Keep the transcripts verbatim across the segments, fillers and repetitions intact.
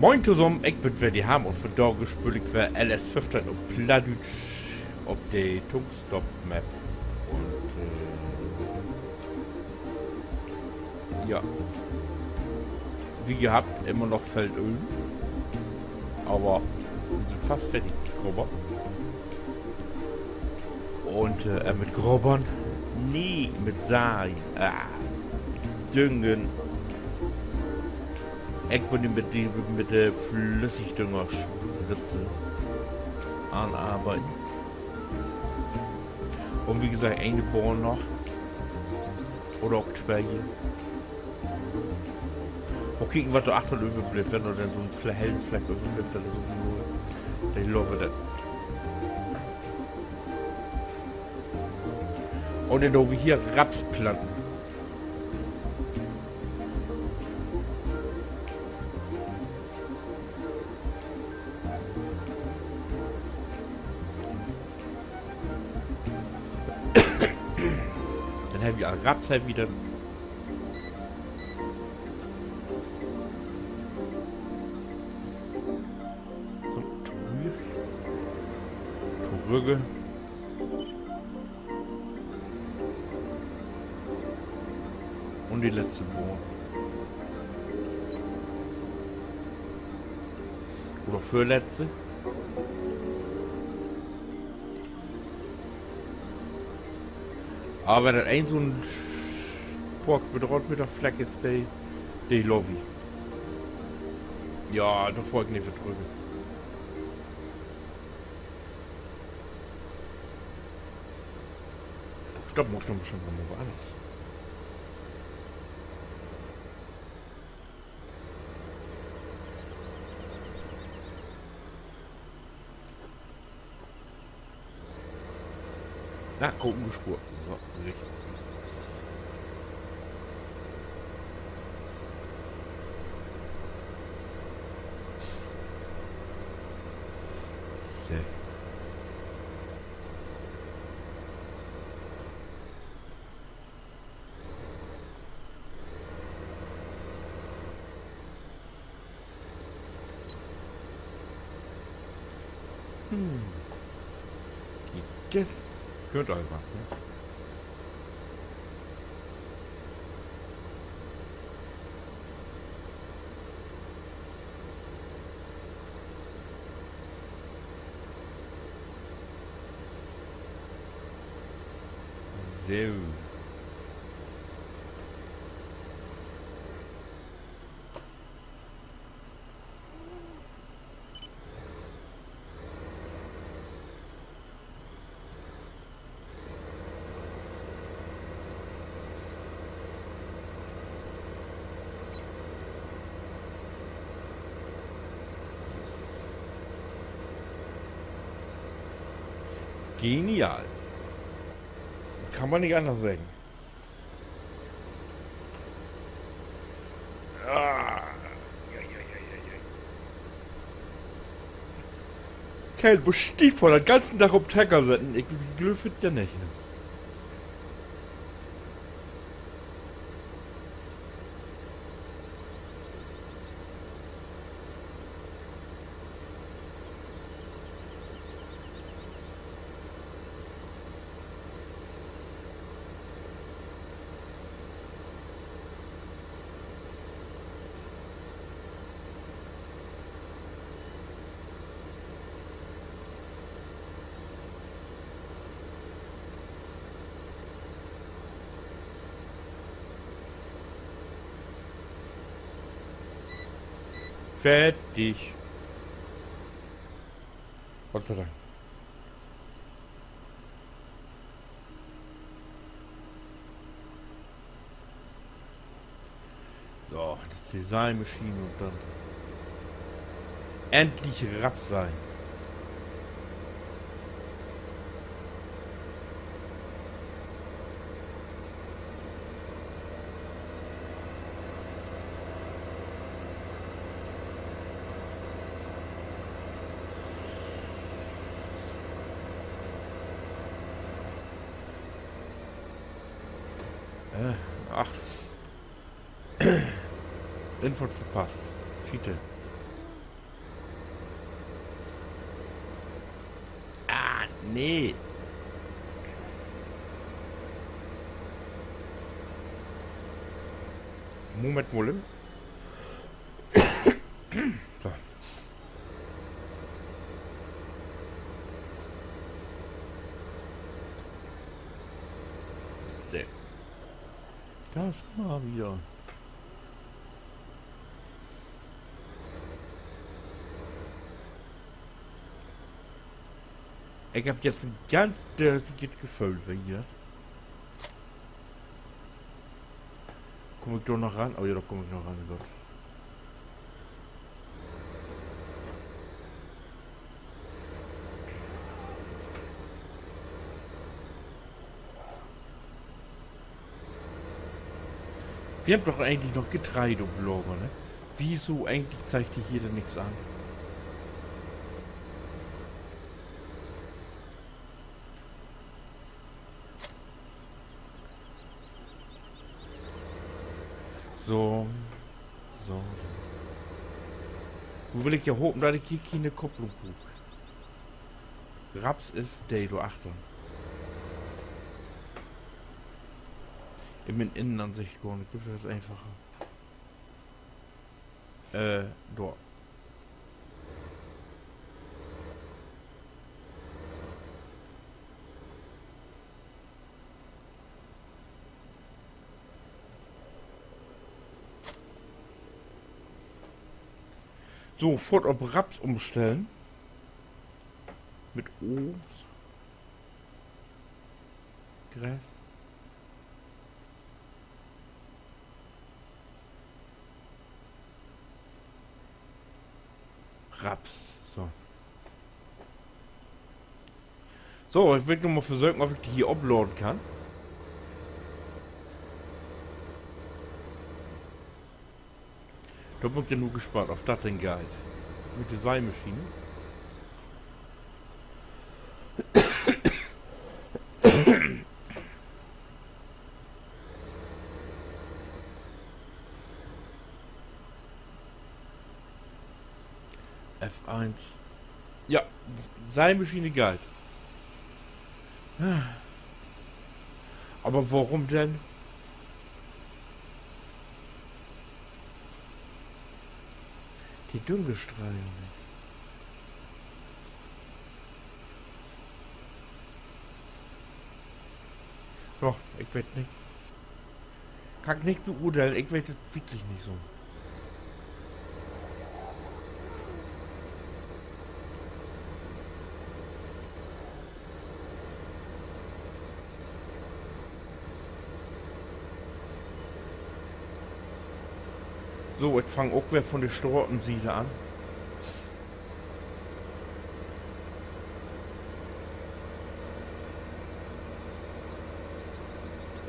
Moin tosamen, ik bün weer de Harm un vandaag speel ik weer L S föffteihn op Plattdüütsch op de Tungstop-Map. Un, äh, ja. Wie gehabt, immer noch veel öven. Aver wi sünd fast fertig mit Grubbern. Un, äh, mit Grubbern? Nee, mit Saaien. Ah, Düngen. Ik bün nu mit de, mit de Flüssigdüngerspritze an arbeiden. Un wie gesagt, ene Bahn noch. Oder ok twee. Mal kieken, wat dor achtern överblifft. Wenn dor denn so'n Fle-, helle Fleck överblifft, dat is ok nur, denn laat wi dat. Un denn doot wi hier Raps planten. Denn hebbt wi al Raps, hebbt wi denn. So, torügg. Torügg. Un de letzte Bahn. Oder vörletzte. Aver wenn dat een so'n Quadratmeterfleck is, de, de laat wi. Ja, dor fohr ik nich för trügg. Stopp, mutt doch bestimmt mal woanners. Na, Kopengespoor. So, richtig. So. Hm. Kiek, dat köönt al wat, ne? So. Genial. Kann man nich anners seggen. Ah. Ja, ja, ja, ja, ja. Kerl, bestief vör den ganzen Dag op'n Trecker sitten. Ik glööv dat ja nich, ne? Fertig. Gott sei Dank. So, de Designmaschine un denn endlich Raps seien. Äh, ach. Infahrt verpasst. Schiete. Nee. Moment mal. So. So. Dor sünd wi weer. Ik heff nu en ganz dösiget Geföhl weer hier. Kumm ik dor noch ran? Oh ja, dor kumm ik noch ran, Gott. Wi hebbt doch egentlich noch Getreide op Lager, ne? Wieso egentlich zeigt de hier denn nix an? So. So. Nu will ik ja hopen, dat ik hier kiene Kopplung bruuk. Raps is de dor achtern. Ik meen, Innenansicht gahn, ik glööv, dat is eenfacher. Äh, dor. So, foort op Raps umstellen. Mit Obst. Gras. Raps. So. So, ik will nu mal versöken, of ik de hier opladen kann. Dor bün ik ja nu gespannt, of dat denn geiht. Mit de Seimaschien. F eens. Ja, Seimaschien geiht. Aver worüm denn de Düngestreier nich? Ja, ik weet nich. Kann ik nich beurdelen, ik weet dat wirklich nich so. So, ik fang ok weer von de Stratensiede an.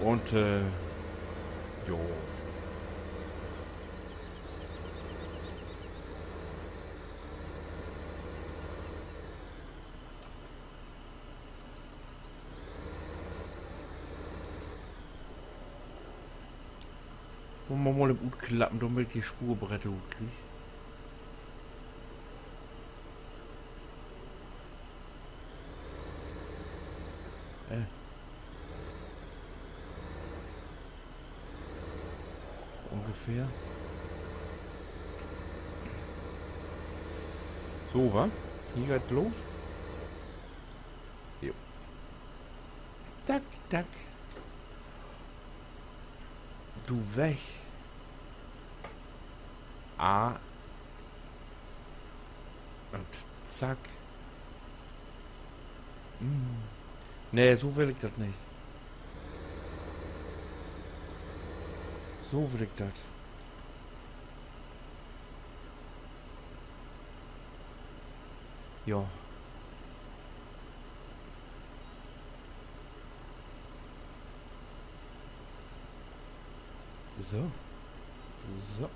Un, äh, jo. Mutt man mal even utklappen, dormit ik de Spuurbretter utkrieg. Äh. Ungefähr. So, wa? Hier geiht los. Jo. Tack, tack. Du weg. Ah. Un zack. Hm. Nee, so will ik dat nich. So will ik dat. Ja. So. So.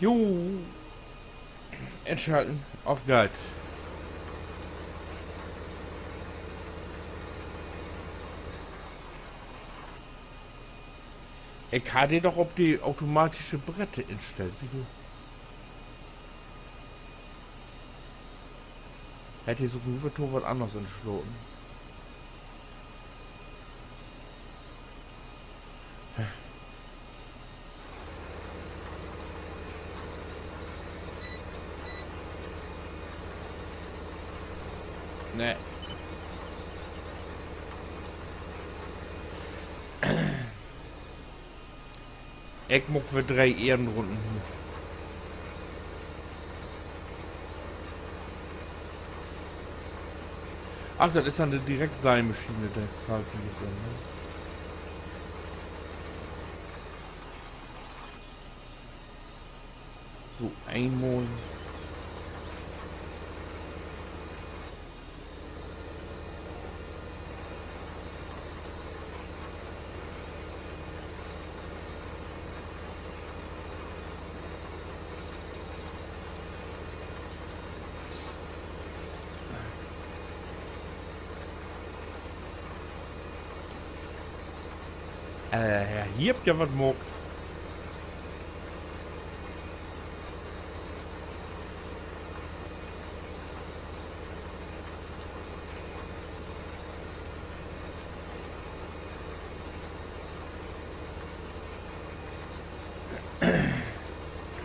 Jo. Entschalten. Auf geht's. Ik harr de doch op de automatische Brett instellt. Wieso? Hett de sik nu to wat anners entslaten? Nee. Ik maak weer dree Ehrenrunden. Ach, dat is denn de Direktseimaschien, de fallt mi nich in, ne? So, eenmal. Äh, ja, hier hebbt ji wat maakt.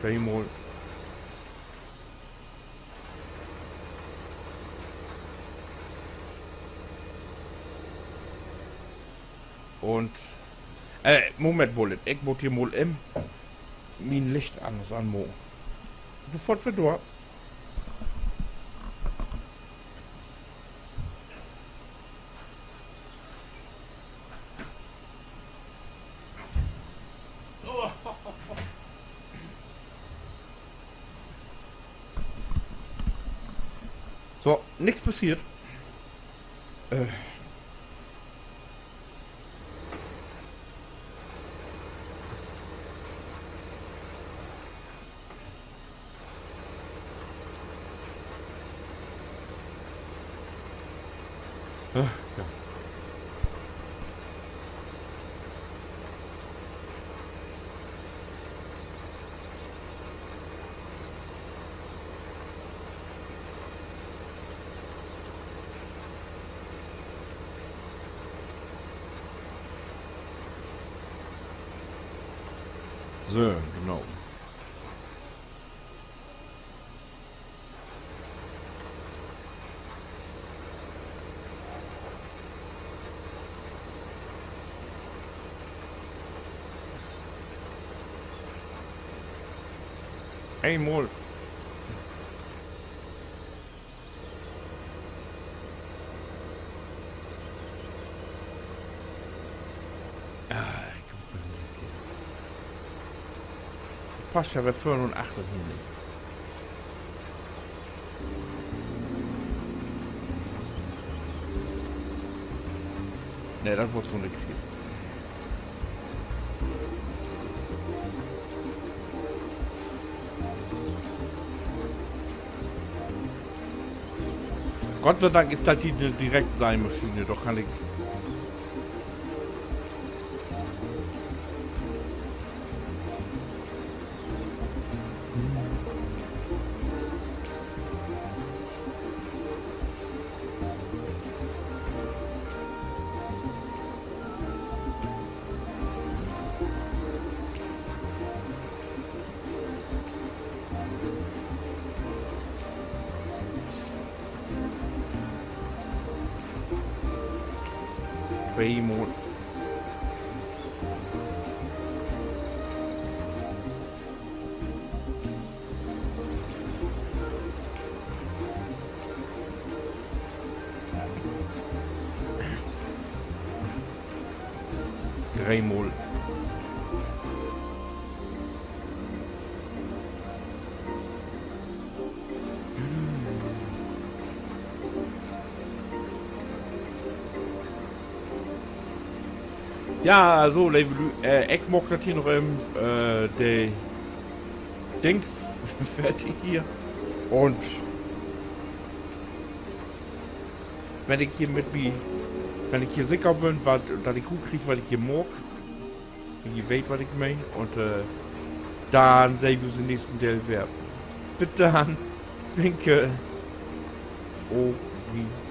Tweemal. Un, äh, Moment mal, ik mutt hier mal even mien Licht anners anmaken. Sofort weer dor. So, nix passeert. Äh. Ah, ja. So, genau. Eenmal. Ah, ik kumm nich hier. Passt ja weer vörn un achtern hier nich. Nee, dat warrt so nix hier. Gott sei Dank is dat de Direktseimaschien, dor kann ik Tweemal. Dreemal. Ja, also, leve Lüüd, äh, ik maak dat hier noch even, äh, de Dings fertig hier. Un wenn ik hier mit mi, wenn ik hier seker bün, wat, dat ik rutkrieg, wat ik hier maak, Ji weet, wat ik meen. Un, äh, denn seht wi us in'n nächsten Deel weer. Bit denn. Winke. Au revoir.